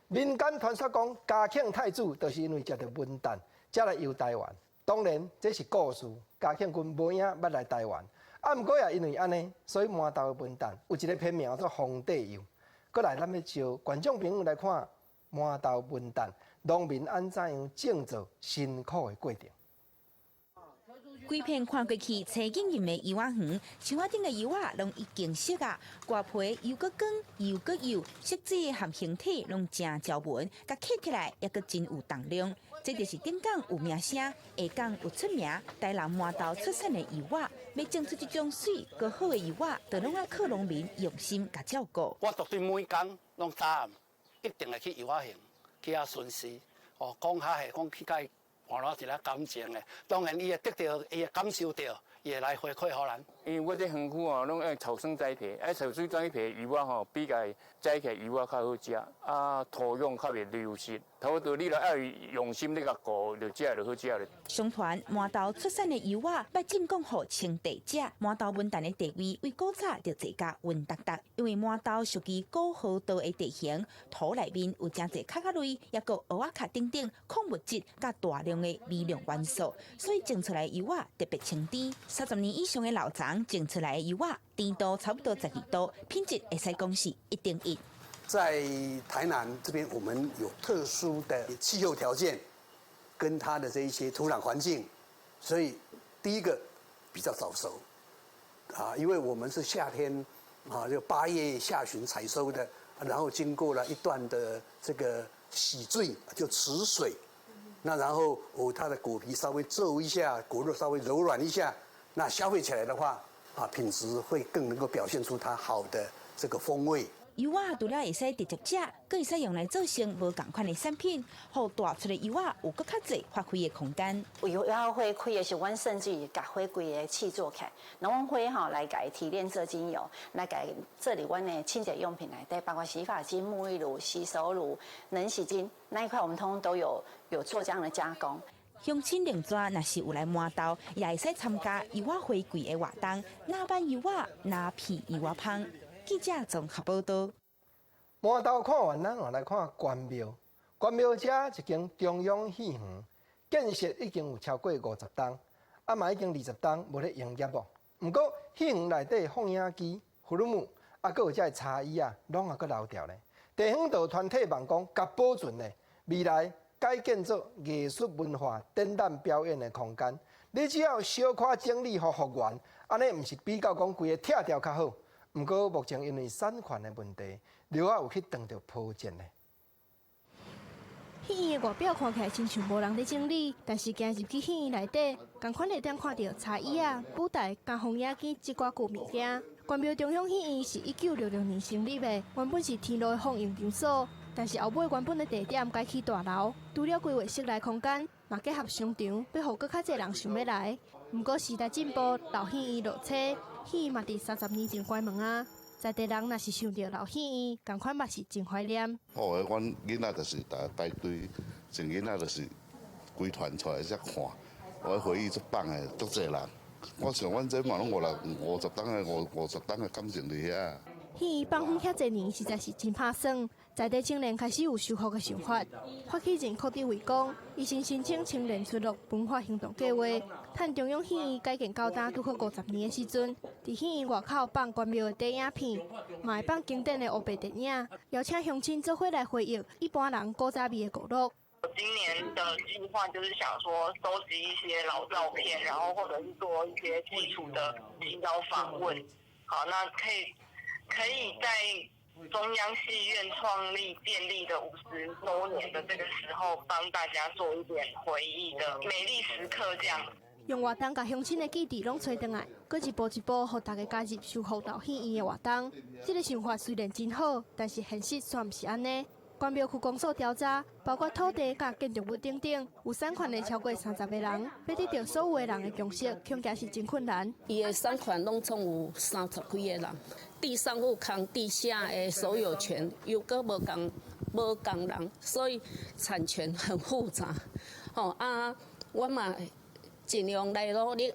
民間傳說講，嘉慶太子就是因為食著文旦，才來遊台灣。當然，這是故事，嘉慶君無影捌來台灣。啊，毋過也因為按呢，所以饅頭的文旦有一个別名叫做皇帝柚。閣來，咱欲招觀眾朋友來看饅頭文旦農民按怎樣種作辛苦的過程。
規片看過去，青湧湧的柚仔園，樹仔頂的柚仔攏已經熟啊，外皮又閣光又閣幼，色澤和形體攏誠條紋，共揢起來猶閣真有重量。這就是頂港有名聲，下港有出名，台南饅頭出產的柚仔，欲種出這種媠閣好的柚仔，就攏愛靠農民用心共照顧。
我絕對每工攏早暗一定會去柚仔園去遐巡視，哦，講較係講去共伊換落一个感情的，當然伊會得著，伊會感受著，伊會來回饋予咱。
因為我這園區哦，攏用草酸栽培，啊，草酸栽培柚仔吼，比較栽起來柚仔較好食，啊，土壤較袂流失。差不多你若愛用心咧共顧，就食就好食咧。
相傳饅頭出產的柚仔，欲進貢予清帝食。饅頭文旦的地位，為古早就坐甲穩當當。因為饅頭屬於古河道的地形，土內面有誠濟殼仔類，抑閣蚵仔殼等等礦物質，佮大量的微量元素，所以種出來柚仔特別清甜。30年以上的老欉種出來的柚仔，甜度差不多12度，品質會使講是一等一。
在台南這邊，我們有特殊的氣候條件，跟它的這一些土壤環境，所以第一個比較早熟，啊，因為我們是夏天啊，就8月下旬採收的，然後經過了一段的這個洗水，就池水，那然後哦，它的果皮稍微皺一下，果肉稍微柔軟一下，那消費起來的話，啊，品質會更能夠表現出它好的這個風味。
柚仔除了會使直接食，閣會使用來做成無仝款的產品，予大出的柚仔有閣較濟發揮的空間。
柚仔花開的時候，阮甚至於共花規个試做起來，然後阮花吼來共伊提煉做精油，來共伊做佇阮的清潔用品內底，包括洗髮精、沐浴乳、洗手乳、免洗精那一塊，我們通通都有做這樣的加工。
鄉親另轉若是有來饃頭，也會使參加柚仔花櫃的活動，哪挽柚仔，哪片柚仔芳。記者綜合報道。
饃頭看完，咱來看關廟。關廟遮一間中央戲院，建設已經有超過50冬，啊嘛已經20冬無咧營業哦。毋過戲院內底放映機、菲林，啊，閣有遮茶椅仔，攏猶閣留著咧。地方道團體望講，共保存咧，未來改建做藝術文化展覽表演的空間。你只要小可整理予復原，按呢毋是比較講規个拆掉較好。毋過目前因為產權的問題，著愛有去當著波折咧。
戲院的外表看起來親像無人咧整理，但是行入去戲院內底，仝款會當看著茶椅仔、舞台、佮放映機這寡舊物件。關廟中央戲院是1966年成立的，原本是天路的放映場所，但是後尾原本的地點改起大樓，除了規劃室內空間，嘛結合商場，欲予閣較濟人想欲來。毋過時代進步，老戲院落車，戲院嘛佇30年前關門啊。在地人若是想著老戲院，仝款嘛是真懷念。
哦，阮囡仔就是逐家排隊，從囡仔就是規團出來才看，我回憶足放的，足濟人。我想阮這嘛攏五六五十冬的五五十冬的感情佇遐。
戲院放風遐濟年，實在是真拍算。在地青年開始有修復的想法，發起人柯志偉講，伊先申請青年村落文化行動計劃，趁中央戲院改建到今拄好50年的時陣，佇戲院外口放關廟的短影片，嘛會放經典的黑白電影，邀請鄉親做伙來回憶一般人古早味的古樂。
今年的計劃就是想說收集一些老照片，然後或者是做一些基礎的行銷訪問。好，那可以在中央戲院創立建立的50週年的這個時候，幫大家做一點回憶的美麗時刻，這樣。
用活動共鄉親的記憶攏揣轉來，閣一步一步予大家加入修復老戲院的活動。這個想法雖然真好，但是現實卻毋是按呢。關廟區公所調查，包括土地佮建築物等等，有產權的超過30個人，欲得著所有的人的共識，恐驚是真困難。
伊的產權攏總有30幾個人，地上有空，地下的所有權又閣無仝人，所以產權很複雜。吼啊，我嘛盡量來努力。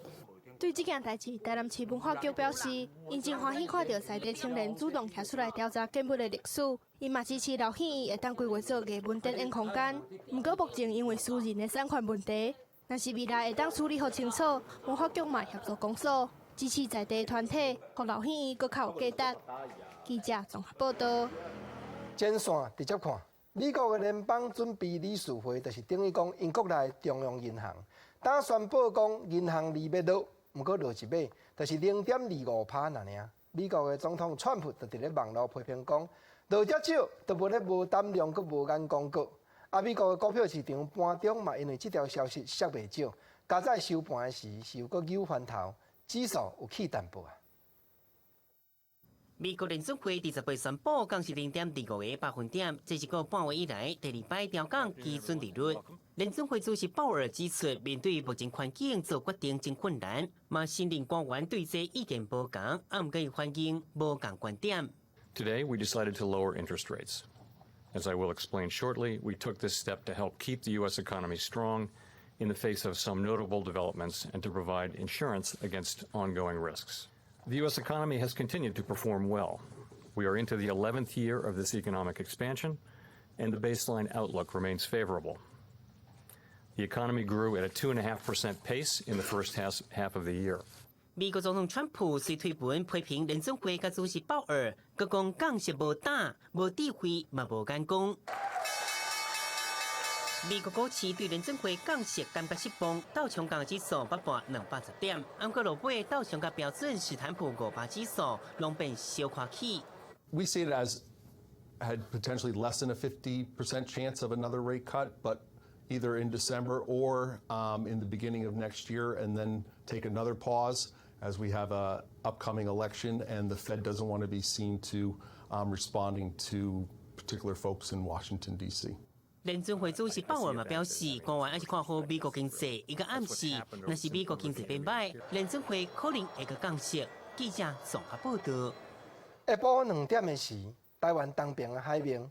對這件代誌，台南市文化局表示，𪜶真歡喜看著在地青年主動徛出來調查建物的歷史，𪜶嘛支持老戲院會當規劃做藝文展演空間。毋過目前因為私人的產權問題，若是未來會當處理予清楚，文化局嘛協助公所支持在地團體，予老戲院閣較有價值。記者綜合報道。
前線直接看，美國的聯邦準備理事會就是等於講𪜶國內中央銀行，當宣布講銀行利欲落。毋過落一碼，就是0.25趴爾爾。美國的總統川普就佇咧網路批評講，落遮少，都無咧無膽量，閣無眼光閣。啊，美國的股票市場盤中嘛，因為這條消息瀉袂少，佳哉收盤的時是有閣扭翻頭，指數有起淡薄啊。
美國聯準會28宣布降息0.25個百分點，這是個半月以來第二擺調降基準利率。聯準會主席鮑爾指出，面對目前環境做決定真困難，嘛承認官員對這意見無仝，啊，毋過伊反應無仝觀點。
Today we decided to lower interest rates. As I will explain shortly, we took this step to help keep the U.S. economy strong in the face of some notable developments and to provide insurance against ongoing risks. The U.S. economy has continued to perform well. We are into the 11th year of this economic expansion, and the baseline outlook remains favorable. The economy grew at a 2.5% pace in the first half of the year.
美國總統川普隨推文批評聯準會佮主席鮑爾，閣講降息無膽、無智慧，嘛無眼光。美國股市對聯準會降息感覺失望，道瓊工業指數捌破210點，毋過落尾道瓊佮標準史坦普500指數攏變小可起。
We see it as had potentially less than a 50% chance of another rate cut, but either in December or in the beginning of next year, and then take another pause as we have a upcoming election, and the Fed doesn't want to be seen to responding to particular folks in Washington, D.C.
聯準會主席鮑爾嘛表示，官員猶是看好美國經濟，伊閣暗示，若是美國經濟變䆀，聯準會可能會閣降息。記者綜合報道。
下晡2點的時，台灣東邊的海面，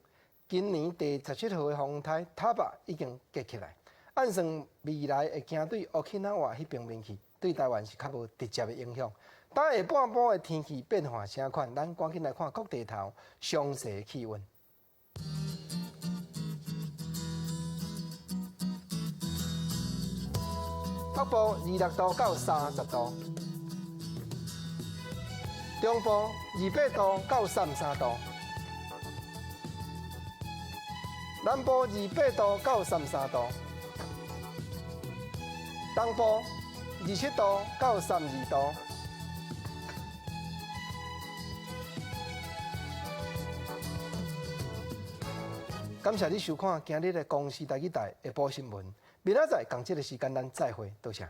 今年第17號的風颱塔巴已經結起來。按算未來會行對 Okinawa 彼邊面去，對台灣是較無直接的影響。今下半晡的天氣變化啥款？咱趕緊來看各地頭詳細氣溫。北部26度到30度，中部28度到33度，南部28度到33度，東部27度到32度。感謝你收看今日的公視台語台下晡新聞。明仔載仝這个時間，咱再會，多謝。